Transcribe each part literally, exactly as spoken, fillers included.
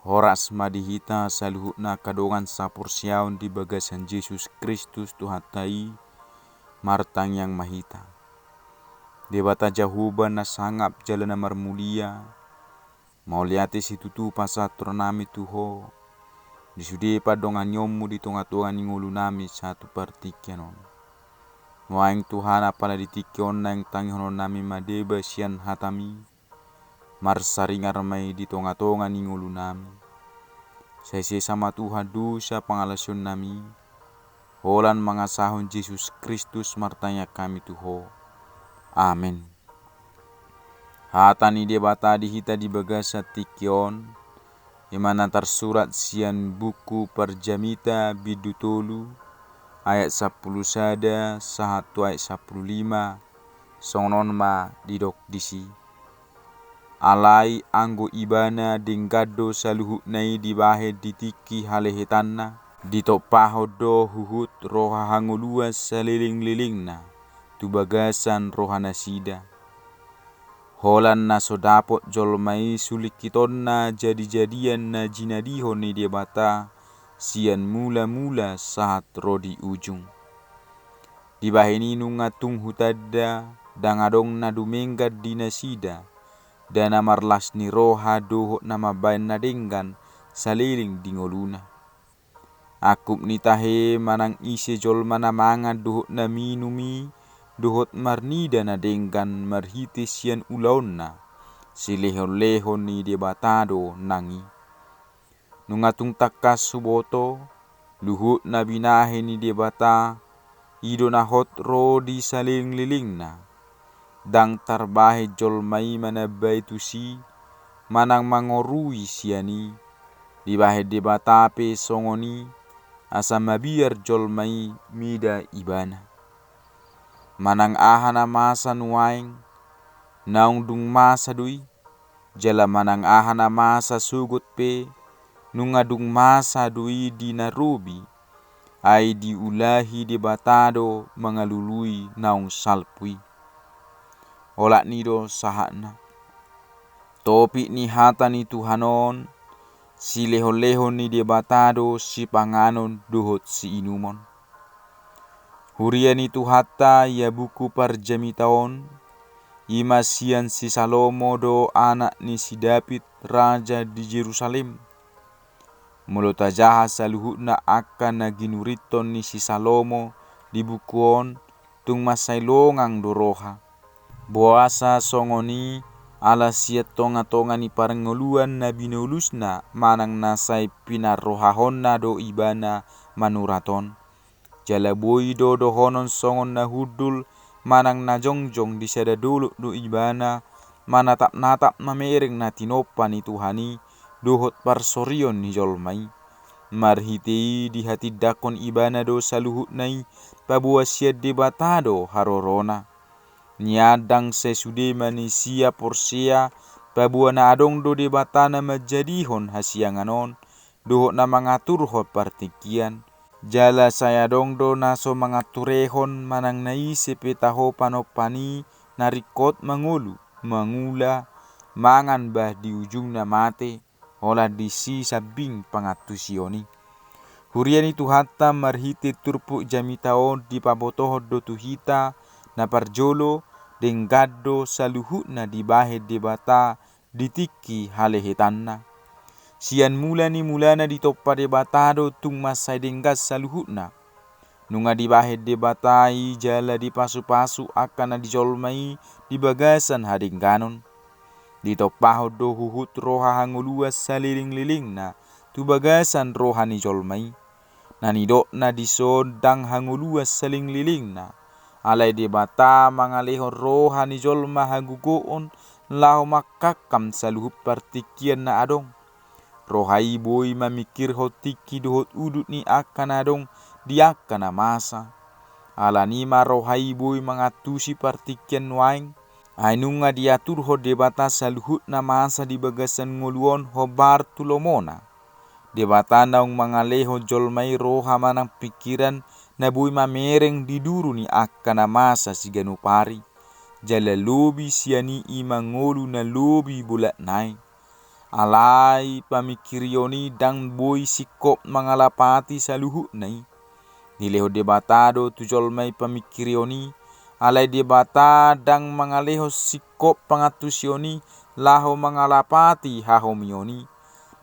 Horas ma di hita saluhutna angka dongan saporseaon di bagasan Jesus Kristus Tuhanta i, martangiang ma hita. Debata Jahowa na sangap jala na marmulia, mauliate situtu pasahat rohanami tu Ho, di sude pandonganionmu di tonga-tonga ni ngolunami sahat tu partingkian on. Nuaeng Tuhan, apala di tingki on naeng tangihononnami ma deba sian hatami, marsaringar ma i di tonga-tonga ni ngolunami. Sai sesa ma Tuhan dosa pangalaosionnami, holan mangasahon Jesus Kristus martangiang hami tu Ho. Amen. Hata ni Debata di hita di bagasan tingki on, i ma na tarsurat sian buku Parjamita bindu tolu, ayat sampulu sada sahat tu ayat sampulu lima, songon on ma didok disi. Alai anggo Ibana denggan do saluhutna i dibahen di tingki halehetanna, ditompahon do huhut roha hangoluan saleleng-lelengna tu bagasan rohanasida. Holan na so dapot jolma i sulingkitonna jadi-jadian na jinadihon ni Debata sian mula-mula sahat ro di ujung. Dibahen i nunga tung hutanda, ndang adong na dumenggan di nasida, nda na marlas ni roha dohot na mambahen na denggan saleleng di ngoluna. Angkup ni tahe manang ise jolma na mangan dohot na minum i, dohot marnida na denggan marhite sian ulaonna, silehon-lehon ni Debata do nang i. Nunga tung tangkas huboto, luhut na binahen ni Debata, i do na hot ro di saleleng-lelengna. Ndang tarbahen jolma i manambai tusi, manang mangorui sian i. Dibahen Debata pe songon i, asa mabiar jolma i mida Ibana. Manang aha na masa nuaeng, naung dung masa do i, jala manang aha na masa sogot pe, nunga dung masa do i di na robi, ai diulahi Debata do mangalului naung salpu i. Olat ni do sahatna. Topik ni hata ni Tuhan on, silehon-lehon ni Debata do sipanganon dohot siinumon. Huria ni Tuhanta, ia buku Parjamita on, i ma sian si Salomo do anak ni si David raja di Jerusalem. Molo tajaha saluhutna angka na ginurinton ni si Salomo di buku on, tung mansai longang do roha. Boasa songon i, ala sian tonga-tonga ni parngoluan na binolusna manang na sai pinarrohahonna do ibana manurat on. Jala boi do dohonon songon na hundul manang na jongjong di sada dolok do ibana, manatap-natap mamereng na tinompa ni Tuhan i, dohot parsorion ni jolma i. Marhite i dihatindangkon ibana do saluhutna i, paboa sian Debata do harorona. Nian ndang sai sude manisia porsea, paboa na adong do Debata na manjadihon hasiangan on, dohot na mangaturhon partingkian. Jala sai adong do na so manganturehon manang na ise pe taho panompan i na ringkot mangolu, mangula, mangan bah di ujungna mate, holan disi sambing pangantusion i. Huria ni Tuhanta, marhite turpuk jamita on dipabotohon do tu hita, na parjolo, denggan do saluhutna dibahen Debata di tingki halehetanna. Sian mula ni mulana ditompa Debata do tung mansai denggan saluhutna. Nunga dibahen Debata i jala dipasu-pasu angka na di jolma i di bagasan hadengganon. Ditompahon do huhut roha hangoluan saleleng-lelengna tu bagasan roha ni jolma i. Na nidokna dison ndang hangoluan saleleng-lelengna. Alai Debata mangalehon roha ni jolma hagogoon laho mangkamkam saluhut partingkian na adong. Roha i boi mamingkirhon tingki dohot udut ni angka na adong di angka na masa. Alani ma roha i boi mangantusi partingkian nuaeng. Ai nunga diaturhon Debata saluhut na masa di bagasan ngolu on hombar tu lomona. Debata naung mangalehon jolma i roha manang pingkiran na boi mamereng di duru ni angka na masa siganup ari. Jala lobi sian i i ma ngolu na lobi bolak nai. Alai pamingkirion i ndang boi singkop mangalapati saluhutna i. Dilehon Debata do tu jolma i pamingkirion i, alai Debata ndang mangalehon singkop pangantusion i laho mangalapati hahomion i.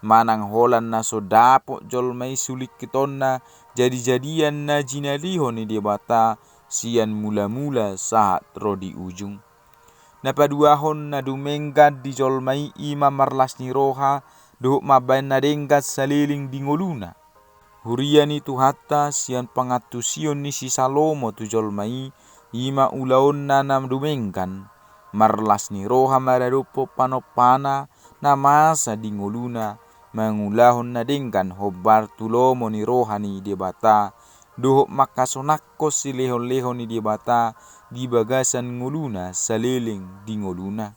Manang holan na so dapot jolma i sulingkitonna jadi-jadian na jinalihon ni Debata sian mula-mula sahat ro di ujung. Na paduahon na dumenggan di jolma i ima marlas ni roha dohot mambaen na denggan saleleng di ngoluna. Huria ni Tuhanta, sian pangantusion ni si Salomo tu jolma i, ima ulaonna na dumenggan, marlas ni roha maradophon panompana na masa di ngoluna, mangulahon na denggan hombar tu lomo ni roha ni Debata, dohot manghasonangkon silehon-lehon ni Debata di bagasan ngoluna saleleng di ngoluna.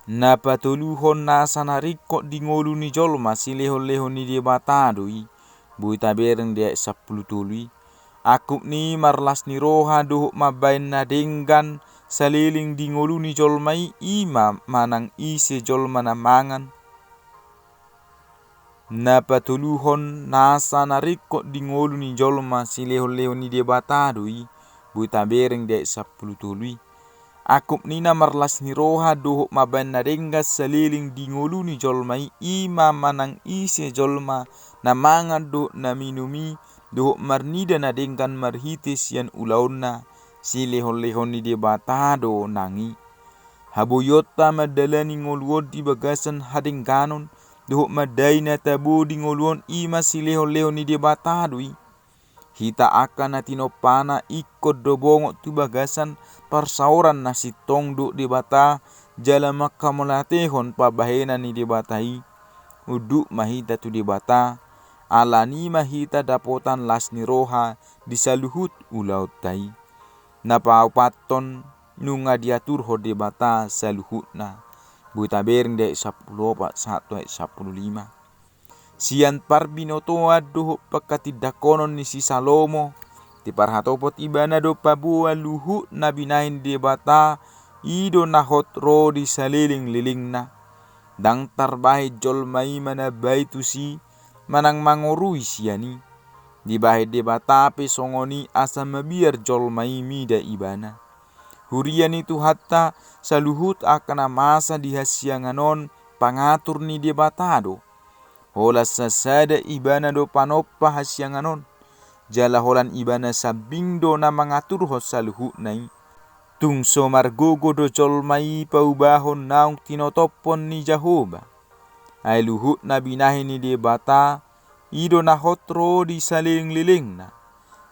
Na patoluhon nasa na ringkot di ngolu ni jolma silehon-lehon ni Debata do i, boi tabereng di ayat sampulu tolu i. Angkup ni marlas ni roha dohot mambaen na denggan saleleng di ngolu ni jolma i ima manang ise jolma na mangan. Na patoluhon nasa na ringkot di ngolu ni jolma silehon-lehon ni Debata do i, boi tabereng di ayat sampulu tolu i. Angkup ni na marlas ni roha dohot mambaen na denggan saleleng di ngolu ni jolma i ima manang ise jolma na mangan dohot na minum i, dohot marnida na denggan marhite sian ulaonna, silehon-lehon ni Debata do nang i. Haboionta mandalani ngolu on di bagasan hadengganon, dohot mandai na tabo di ngolu on ima silehon-lehon ni Debata do i. Hita angka na tinompana ingkon do bongot tu bagasan parsaoran na sintong dohot Debata, jala manghamauliatehon pambahenan ni Debata i. Unduk ma hita tu Debata, alani i ma hita dapotan las ni roha di saluhut ulaonta i. Na paopathon, nunga diaturhon Debata saluhutna. Boi tabereng di ayat sampulu opat sahat tu ayat sampulu lima. Sian parbinotoan dohot pangkatindangkonon ni si Salomo, diparhatopot ibana do paboa luhut na binahen Debata i do na hot ro di saleleng-lelengna. Ndang tarbahen jolma i manambai tusi, manang mangorui sian i. Dibahen Debata pe songon i asa mabiar jolma i mida ibana. Huria ni Tuhanta, saluhut angka na masa di hasiangan on pangatur ni Debata do. Holan sasada ibana do panompa hasiangan on. Jala holan ibana sambing do na mangaturhon saluhutna i. Tung so margogo do jolma i paubahon naung tinotophon ni Jahowa. Ai luhut na binahen ni Debata, i do na hot ro di saleleng-lelengna.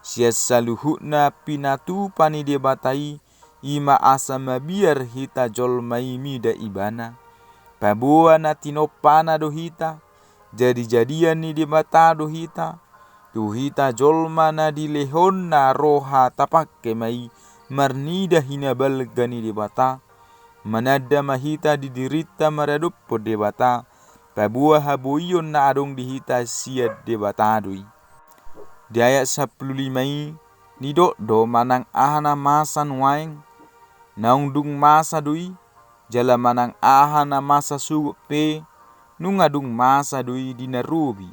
Sian saluhutna pinatupa ni Debata i, ima asa mabiar hita jolma i mida ibana. Paboa na tinompana do hita, jadi-jadian ni Debata do hita, tu hita jolma na dilehonna roha tapangke ma i marnida hinabalga ni Debata. Mananda ma hita di dirinta maradophon Debata, paboa haboion na adong di hita sian Debata do i. Di ayat sampulu lima i, nidok do manang aha na masa nuaeng, naung dung masa do i, jala manang aha na masa sogot pe, nunga dung masa do i di na robi.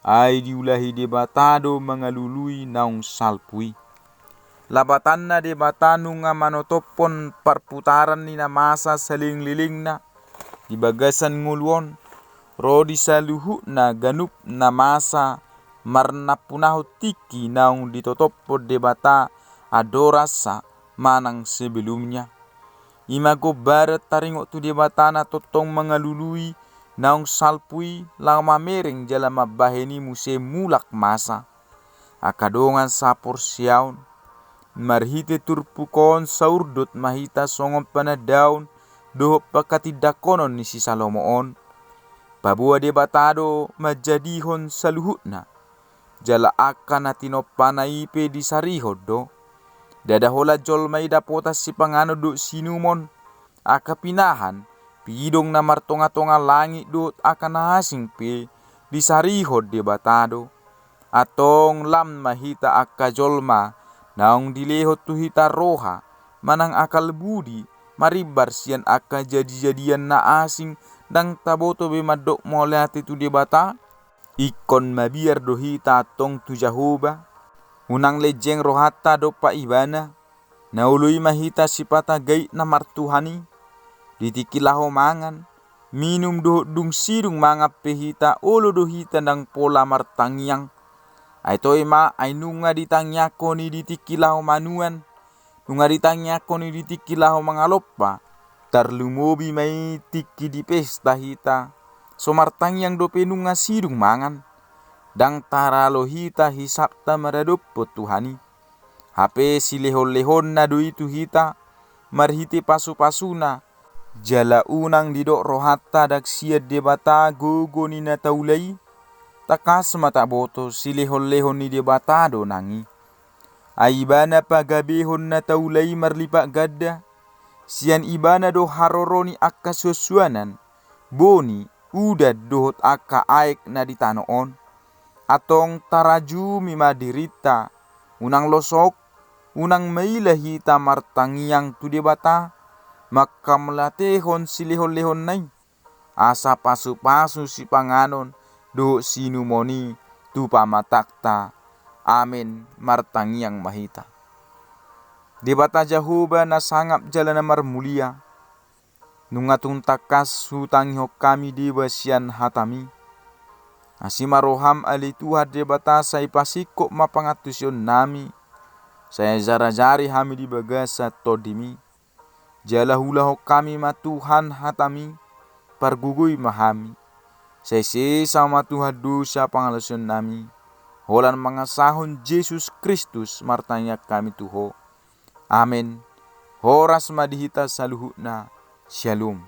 Ai diulahi Debata do mangalului naung salpu i. Lapatanna Debata nunga manotophon parputaran ni na masa saleleng-lelengna di bagasan ngolu on, ro di saluhutna ganup na masa marnampunahon tingki naung ditotophon Debata andorasa manang sebelumnya. Ima gombaran taringot tu Debata na tongtong mangalului naung salpu i laho mamereng jala mambahen i muse mulak masa. Angka dongan saporseaon, marhite turpuk on saurdot ma hita songon panandaon dohot pangkatindangkonon ni si Salomo on. Paboa Debata do manjadihon saluhutna. Jala angka na tinompana i pe disarihon do. Ndada holan jolma i dapotan sipanganon dohot siinumon, angka pinahan, pidong na martonga-tonga langit dohot angka na asing pe disarihon Debata do. Antong lam ma hita angka jolma naung dilehon tu hita roha manang akal budi marimbar sian angka jadi-jadian na asing ndang taboto be mandok mauliate tu Debata? Ingkon mabiar do hita antong tu Jahowa, unang lejeng rohanta dompak Ibana, na olo i ma hita sipata gaitna martuhan i. Di tingki laho mangan, minum dohot dung sidung mangan pe hita, olo do hita ndang pola martangiang. Ai toe ma, ai nunga ditangiangkon i di tingki laho manuan, nunga ditangiangkon i di tingki laho mangalompa, tarlumobi ma i tingki di pesta hita, so martangiang dope nunga sidung mangan. Ndang taralo hita hisapta maradophon Tuhan i. Hape silehonlehonna do i tu hita, marhite pasupasuna, jala unang didok rohanta ndang sian Debata gogo ni na taula i. Tangkas ma taboto, silehonlehon ni Debata do nang i. Ai Ibana pagabehon na taula i marlipat ganda, sian Ibana do haroro ni angka suansuanan, boni, udan dohot angka aek na di tano on. Antong tarajumi ma dirinta, unang losok, unang maila hita martangiang tu Debata, mangkamlatehon silehonlehonna i, asa pasupasu sipanganon dohot siinumon i tu pamatangta. Amen. Martangiang ma hita. Debata Jahowa na sangap jala na marmulia, nunga tung tangkas hutangihon hami deba sian hataMi. Asi ma rohaM ale Tuhan Debata, sai pasingkop ma pangantusionnami, sai ajarajari hami di bagasan TondiMi. Jala ulahon hami ma Tuhan hataMi, pargogoi ma hami. Sai sesa ma Tuhan dosa pangalaosionnami, holan mangasahon Jesus Kristus martangiang hami tu Ho. Amen. Horas ma di hita saluhutna. Syalom.